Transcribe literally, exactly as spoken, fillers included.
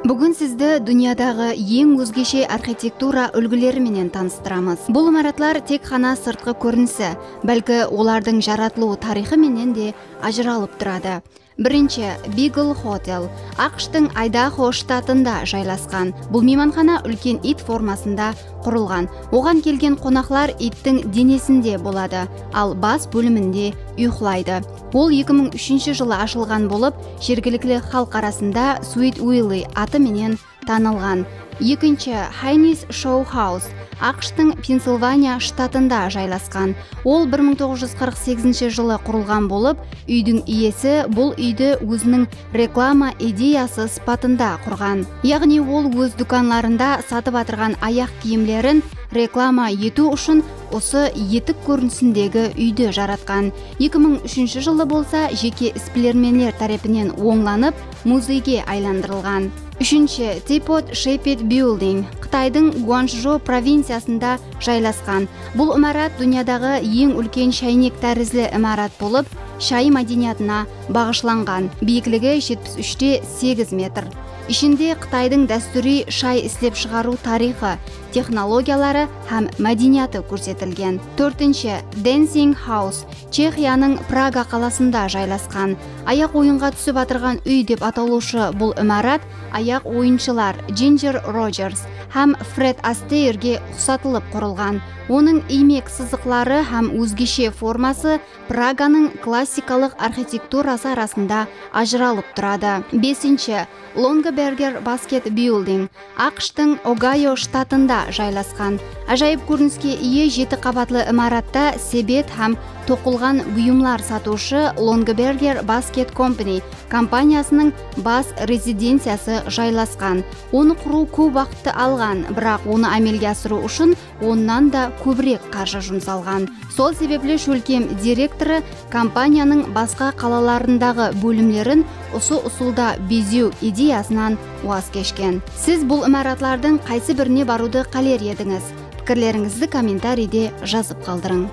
Búgin sizdi dúnyadaǵı eń ózgeshe arxitektura úlgileri menen tanıstıramız. Bul imaratlar tek ǵana sırtqı kórinisi, bálki olardıń jaratılıw tariyxı menen de ajıralıp turadı. Birinshi, Beagle Hotel, AQShtıń Aydaxo shtatında jaylasqan. Bul miymanxana úlken iyt formasında qurılǵan. Oǵan kelgen qonaqlar iyttiń denesinde boladı, al bas bóliminde uyıqlaydı. Ol eki mıń úshinshi jılı ashılǵan bolıp, jergilikli xalıq arasında Sweet Willie atı menen tanılǵan. Ekinshi, Haynes Show House, AQShtıń Pensilvaniya shtatında jaylasqan. Ol bir mıń toǵız júz qırq segizinshi jılı qurılǵan bolıp, úydiń iyesi bul úydi óziniń reklama ideyası sıpatında qurǵan. Yaǵnıy ol óz dúkanlarında satıp atırǵan ayaq kiyimlerin reklama etiw ushın usı etik kórinisindegi úydi jaratqan. Eki mıń úshinshi jılı bolsa jeke isbilermenler tárepinen ońlanıp, muzeyge aylandırılǵan. Úshinshi, Teapot Sheppard Building, Qıtaydıń Guanchjou provinciyasında jaylasqan. Bul imarat dúnyadaǵı eń úlken sháynek tárizli imarat bolıp, shay mádeniyatına baǵıshlanǵan. Biyikligi jetpis úsh te segiz metr. Ishinde Qıtaydıń dástúriy shay islep shıǵarıw tariyxı, texnologiyaları hám mádeniyatı kórsetilgen. Tórtinshi, Dancing House, Chexiyanıń Praga qalasında jaylasqan. Ayaq oyınǵa túsip atırǵan úy dep atalıwshı bul imarat ayaq oyınshılar Jinjer Rojers hám Fred Asteyrge uqsatılıp qurılǵan. Onıń iymek sızıqları hám ózgeshe forması Praganıń klassikalıq arxitekturası arasında ajıralıp turadı. Besinshi, Longaberger Basket Building, AQShtıń Ogayo shtatında jaylasqan. Ájayıp kóriniske iye jeti qabatlı imaratta sebet hám toqılǵan buyımlar satıwshı Longaberger Basket Company kompaniyasınıń bas rezidenciyası jaylasqan. Onı qurıw kóp waqıttı alǵan, biraq onı ámelge asırıw ushın onnan da kóbirek qarjı jumsalǵan. Sol sebepli shólkem direktorı kompaniyanıń basqa qalalarındaǵı bólimlerin usı usılda bezew ideyasınan waz keshken. Siz bul imaratlardıń qaysı birine barıwdı qáler edińiz? Pikirlerińizdi kommentariyde jazıp qaldırıń.